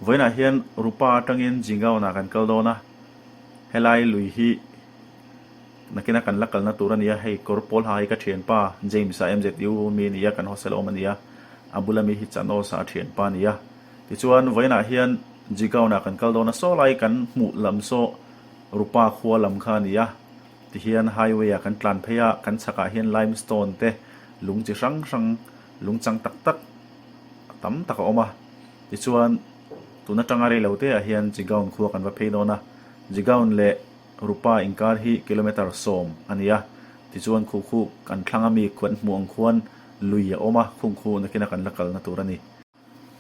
Vawiinah hian Rupa atangin Jingaon-ah kan kal dawn a, helai lui hi nakina kan la kalna tur a ni a, hei kawr pawl ha hi ka thianpa James-a MZU mi a ni a, kan hostel awm a ni a, a bula mi hi Chanos-a a thianpa a ni a. Tichuan vawiinah hian Jigaon-ah kan kal dawn a, saw lai kan hmuh lam saw Rupa khua lam kha a ni a, tihian highway-ah kan tlan phei a, kan chhakah hian limestone te lung chi hrang hrang lung chang tak tak a tam tak a awm a. Tichuan tun atanga rei lo te ah hian Jigaon khua kan va phei dawn a, Jigaon leh Rupa inkar hi kilometre 10 a ni a, tichuan khu khu kan thlang ami kan hmuh ang khuan lui a awm a, khung khu nakina kan la kalna tur a ni.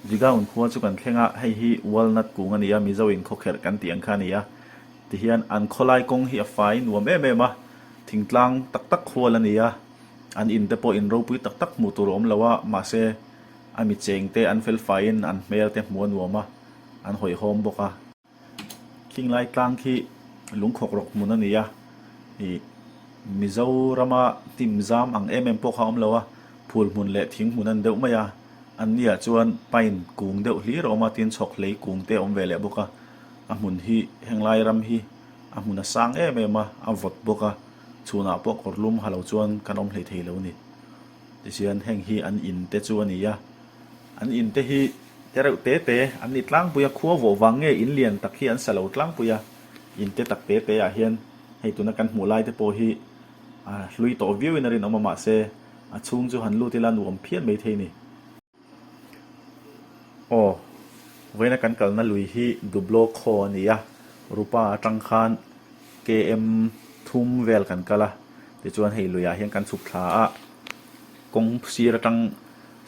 Jigaon khua chu kan thleng a, hei hi walnut kung a ni a, Mizo in khawkherh kan tih ang kha a ni a, tihian an khawlai kawng hi a fai nuam em em a, thingtlang tak tak khual a ni a, an in te pawh in ropui tak tak hmuh tur a awm lo a, mahse a mi cheng te an fel faiin an hmel te hmuh a nuam a, an hawihhawm bawk a. Khinglai tlang khi lungkhawk rawk hmun a ni a, ih Mizorama hnim zam ang em em pawh kha a awm lo a, phul hmun leh thing hmun a ni deuh mai a, an niah chuan pine kung deuh hlir a awm a, tin chhawk hlei kung te a awm ve leh bawk a, a hmun hi henglai ram hi a hmun a sang em em a, a vawt bawk a, chhunah pawh kawr lum ha lo chuan kan awm hlei thei lo a ni. Tichuan heng hi an in te chu a ni a, an in te hi te reuh te te an ni tlangpui a, khua vawh vang nge in lian tak hi an sa lo tlangpui a, in te tak te te ah hian hei tuna kan hmuh lai te pawh hi a hlui tawh viau in a rinawm a mahse a chhung chu han lut ila nuam phian mai thei a ni. Aw, vawiina kan kalna lui hi Dublo khaw a ni a, Rupa atang khan KM thum vel kan kal a, tichuan hei luiah hian kan chhuk thla a, kawng sir atang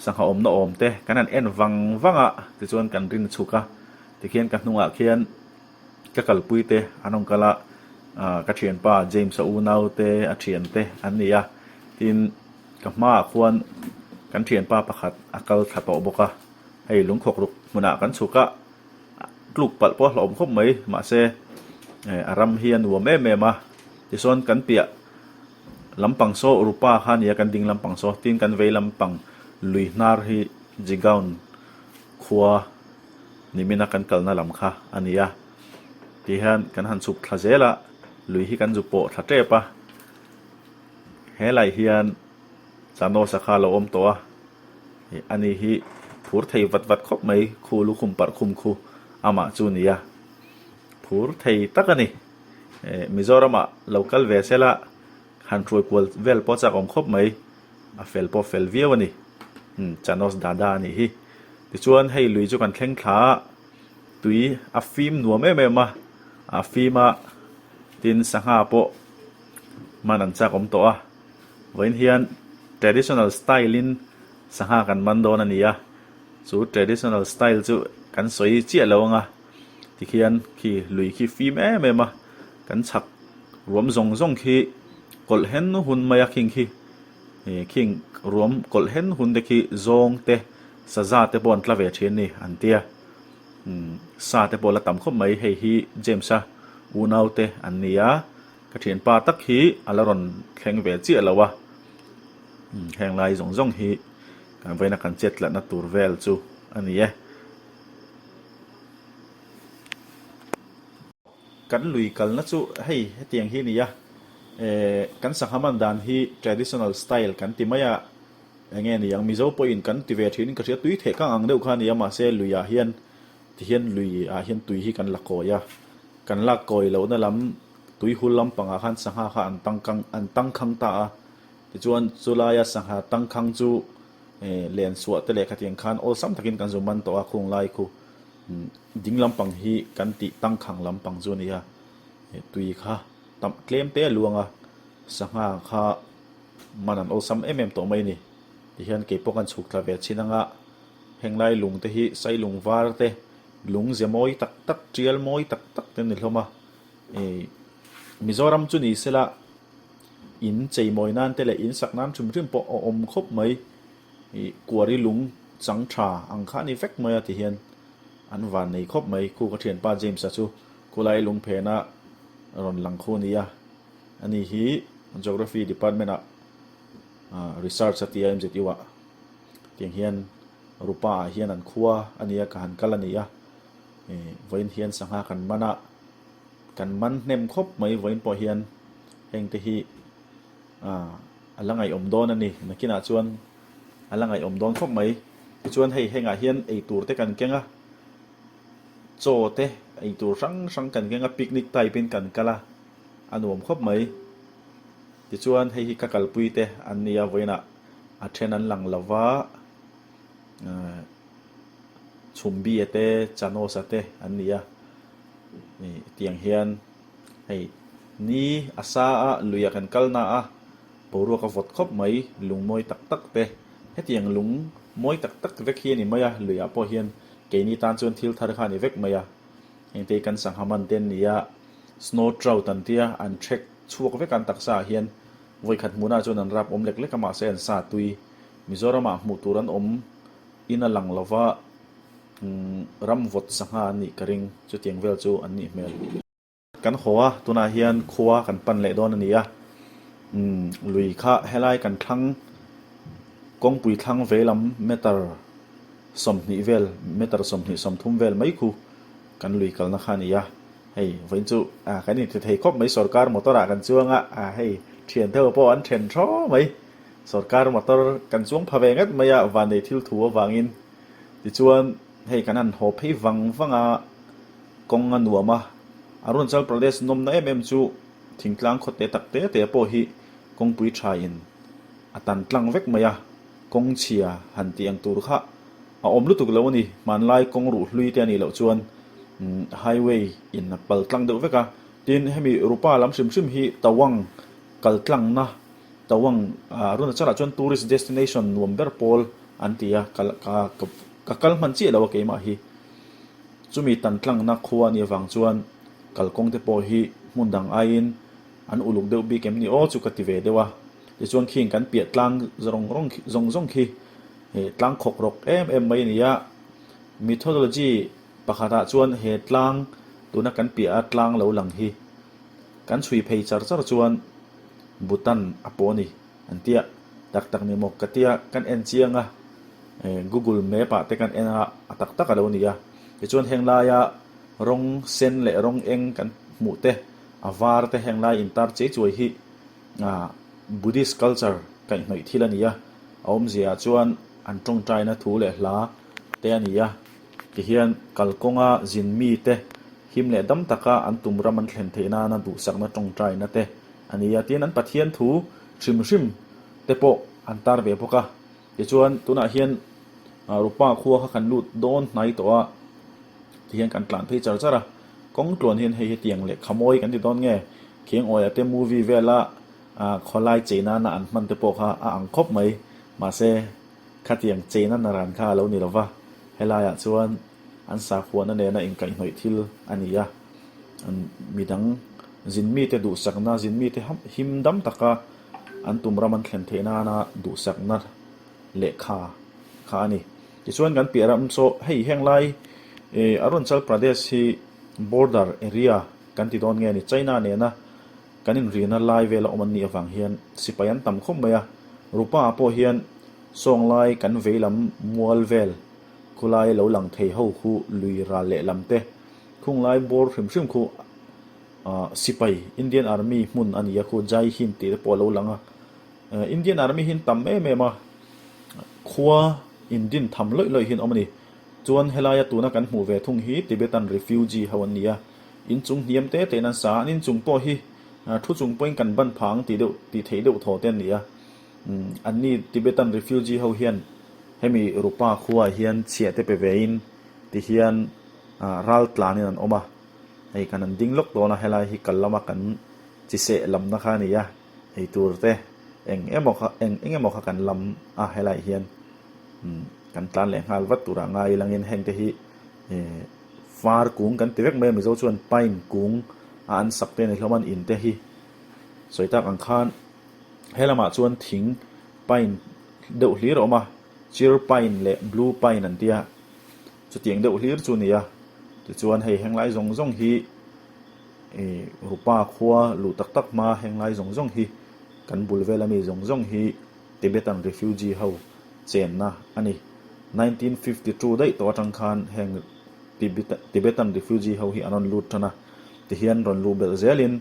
sangha awmna awm te kan han en vang vang a, tichuan kan rin chhuk a, tikhian ka hnungah khian ka kalpui te an rawn kal a, ah ka thianpa James-a unau te a thian te an ni a, tin. Ka hmaah khuan kan thianpa pakhat a kal thla tawh bawk a, hei lungkhawk ruk hmunah kan chhuk a, tluk palh pawh a hlauhawm khawp mai mahse a ram hi a nuam em em a, tichuan kan piah lampang saw Rupa kha a ni a kan ding lampang saw tin kan vei lampang lui hnar hi Jigaon khua nimina kan kalna lam kha a ni a, tihian kan han chhuk thla zel a, lui hi kan zu pawh thla tep a. Helai hian Chanos-a kha a lo awm tawh a, ih ani hi phur thei vat vat khawp mai khu lukhum parh khum khu amah chu a ni a, phur thei tak a ni. Eh Mizoramah lo kal ve sela han hruai kual vel pawh chak awm khawp mai, a fel pawh fel viau a ni. Umm Chanos dada a nih hi. Tichuan hei lui chu kan thleng thla a, tui a fim nuam em em a, a fim a tin sangha pawh man an chak awm tawh a, vawiin hian traditional style in sangha kan man dawn a ni a, chu traditional style chu kan sawi chiah lo ang a, tikhian khi lui khi fim em em a, kan chhak ruam zawng zawng khi kawlh hen hun mai a khing khi ih khing ruam kawlh hen hun te khi zawng te saza te pawh an tla ve thin a ni an tia umm sa te pawh la tam khawp mai hei hi James a unau te an ni a. Ka thianpa tak hi a la rawn thleng ve chiah lo a, heng lai zawng zawng hi kan vawiina kan chet tlatna tur vel chu a ni e. Kan lui kalna chu hei hetiang hi a ni a, eh kan sangha man dan hi traditional style kan ti mai a, enge ni ang Mizo pawhin kan ti ve thin in ka hria tui theh kang ang deuh kha a ni a mahse luiah hian tihian luiah hian tui hi kan la kawi a. Kan lak kawi lohna lam tui hul lampangah khan sangha kha an tangkang an tangkhang ta a, tichuan chulaia sangha tangkhang chu len suah te leh khatiang khan awlsam takin kan zu man tawh a khung lai khu ding lampang hi kan tih tangkhang lampang chu a ni a, tui kha tam tlem te a luang a, sangha kha man an awlsam em em tawh mai a ni. Tihian keipawh kan chhuk thla ve chin anga henglai lung te hi sailung var te Lung ze mawi tak tak, tial mawi tak tak te an ni hlawm a. Ih Mizoram chu ni sela in chei mawi nan te leh in sak nan hrim hrim pawh a awm khawp mai. Ih kuari lung chang tha ang kha a ni vek mai a ti hian an van nei khawp mai. Khu ka thianpa James-a chu khulai lung phena rawn lang khu a ni a. Ani hi Geography department ah research a tia MZU ah tiang hian Rupa ah hian an khua a nia ka han kal a ni a. Ih vawiin hian sangha kan man a, kan man hnem khawp mai vawiin pawh hian heng te hi ah a la ngaihawm dawn a ni. Nakinah chuan a la ngaihawm dawn khawp mai. Tichuan hei hengah hian eitur te kan keng a, chaw te eitur hrang hrang kan keng a, picnic type in kan kal a, a nuam khawp mai. Tichuan hei hi ka kalpui te an ni a, vawiinah a then an lang lo va, ahh Chhumbia te Chanosa te an ni a, ih tiang hian hei ni a sa a luiah kan kal na a, boruak a vawt khawp mai lung mawi tak tak te hetiang lung mawi tak tak vek hi a ni mai a, luiah pawh hian keini tan chuan thil thar kha a ni vek mai a, hengte hi kan sangha man te an ni a, snow trout an tia an hrek chhuak vek a an taksa ah hian vawikhat hmunah chuan an rap awm lek lek a mahse an sa tui Mizoramah hmuh tur an awm in a lang lova ram vawt sangha an nih ka ring chutiang vel chu an nih hmel. Kan haw a, tunah hian khua kan pan leh dawn a ni a, lui kha helai kan thlang kawngpui thlang veilam meter 20 vel meter 20 30 vel mai khu kan lui kalna kha a ni a, hei vawiin chu kan inti thei khawp mai sorkar motor ah kan chuang a, hei thian deuh pawh an then thaw mai. Sorkar motor kan chuang pha ve ngat mai a, vannei thil thu avangin. Tichuan, hei kan han haw phei vang vang a, kawng a nuam a. Arunachal Pradesh nawmna em em chu thingtlang khaw te tak te te pawh hi kawngpui tha in a tan tlang vek mai a, kawng chhia han tih ang tur kha a awm lutuk lo a ni. Hmanlai kawng ruh hlui te a nih loh chuan highway in a pal tlang deuh vek a. Tin, hemi Rupa lam hrim hrim hi Tawang kal tlangna Tawang Arunachal ah chuan tourist destination nuam ber pawl an ti a, ka ka ka kal hman chiah lo a keimah hi. Chumi tan tlangna khua a nih avang chuan kalkawng te pawh hi hmun dang aiin an uluk deuh bik em ni aw chu ka ti ve deuh a. Tichuan khing kan piah tlang zawng rawng zawng zawng khi tlang khawk rawk em em mai a ni a. Mythology pakhatah chuan he tlang tuna kan piah a tlang lo lang hi kan chhui phei char char chuan Bhutan a pawh a ni an tia tak tak ni maw ka tia kan en chiang a Google map ah te kan en a a tak tak a lo ni a tichuan heng laia rawng sen leh rawng eng kan hmuh te a var te heng lai intar chei chuai hi ah Buddhist culture kaihhnawih thil a ni a a awmzia ah chuan an tawngtaina thu leh hla te a ni a tihian kalkawnga zin mi te him leh dam taka an tum ram an thlen theih nana duhsakna tawngtaina te a ni a, tin an Pathian thu hrim hrim te pawh an tar ve bawk a, tichuan tunah hian Rupa khua kha kan lut dawn hnai tawh a, tihian kan tlan phei char char a, kawng tluan hian hei hetiang lehkha mawi kan ti dawn nge, khiang awia te movie vela khawlai chei nana an hman te pawh kha a ang khawp mai, mahse khatiang chei nana ran kha a lo ni lova, helaiah chuan an sakhuana nena inkaihhnawih thil a ni a, midang zin mite duhsakna, zin mite him dam taka an tum ram an thlen theih nana duhsakna lehkha kha a ni. Tichuan kan piah ram saw hei heng lai Arunachal Pradesh hi border area kan ti dawn nge ni China nena kan inrina lai vela awm an nih avang hian sipai an tam khawp mai a, Rupa ah pawh hian sawng lai kan veilam mual vel khulai lo lang thei ho khu lui ral leh lam te Khunglai bawr hrim hrim khu ah sipai Indian Army hmun a ni a khu Jai Hind tih te pawh a lo lang a Indian Army hi an tam em em a khua in din tham lawih lawih hi an awm a ni chuan helaia tuna kan hmuh ve thung hi Tibetan refugee ho an ni a inchung hniam te te in an sa a an inchung pawh hi thu chung pawhin kan ban phang tih deuh tih theih deuh thaw te an ni a anni Tibetan refugee ho hian hemi Rupa khuaah hian chhiah te pe ve in tihian ah ral tlanin an awm a, hei kan an ding lawk dawn a helai hi kal lama kan chi seh lamna kha a ni a, eitur te eng emaw kha eng eng emaw kha kan lam a helai hian umm kan tlan leh nghal vat turah ngai ilangin heng te hi eh far kung kan ti vek mai a mizo chuan pine kung a an sak te a ni hlawm a an in te hi sawi tak ang khan he lamah chuan thing pine deuh hlir a awm a chir pine leh blue pine an tia. Chutiang deuh hlir chu a ni a, tichuan hei henglai zawng zawng hi ih Rupa khua luh tak tak hma henglai zawng zawng hi kan bul vel ami zawng zawng hi Tibetan refugee ho chenna a ni. 1952 daih tawh atang khan heng. Tibetan refugee ho hi an rawn lut tan a, tihian rawn luh belh zelin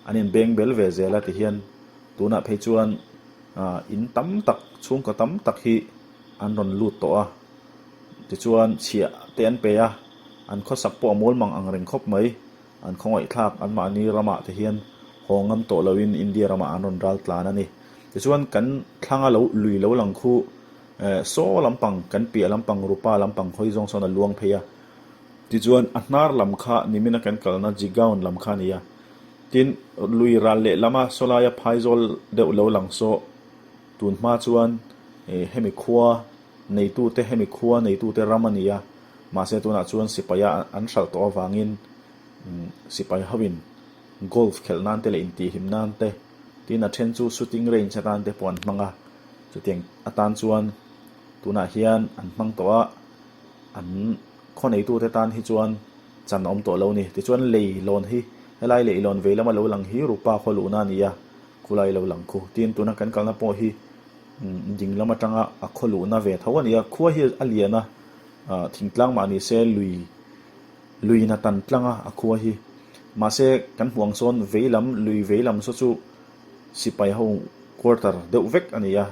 an inbeng bel ve zel a tihian tunah phei chuan ah in tam tak chhungkaw tam tak hi an rawn lut tawh a tichuan chhiah te an pe a an khawsak pawh a mawl mang ang reng khawp mai an khawngaihthlak an mahni ramah te hian haw ngam tawh loin India ramah an rawn ral tlan a ni tichuan kan thlanga lo lui lo lang khu eh saw lampang kan piah lampang rupa lampang hawi zawng sawn a luang phei a tichuan a hnar lam kha nimina kan kalna Jigaon lam kha a ni a. Tin, lui ral leh lama sawlaia phaizawl deuh lo lang saw tun hma chuan hemi khua neitute hemi khua neitute ram a ni a, mahse tunah chuan sipaia an hralh tawh avangin sipai hoin golf khelh nan te leh intihhlim nan te tin a then chu shooting range atan te pawh an hmang a, chutiang atan chuan tunah hian an hmang tawh a, an khaw neitute tan hi chuan. Chan awm tawh lo ni. Tichuan lei lawn hi helai lei lawn vei lama lo lang hi Rupa khaw luhna a ni a, khulai lo lang khu. Tin, tuna kan kalna pawh hi ding lam atanga a khaw luhna ve tho a ni a. Khua hi a lian a, thingtlang mah ni se lui luiin a tan tlang a, a khua hi. Mahse, kan hmuh ang sawn vei lam, lui vei lam saw chu sipai ho quarter deuh vek a ni a.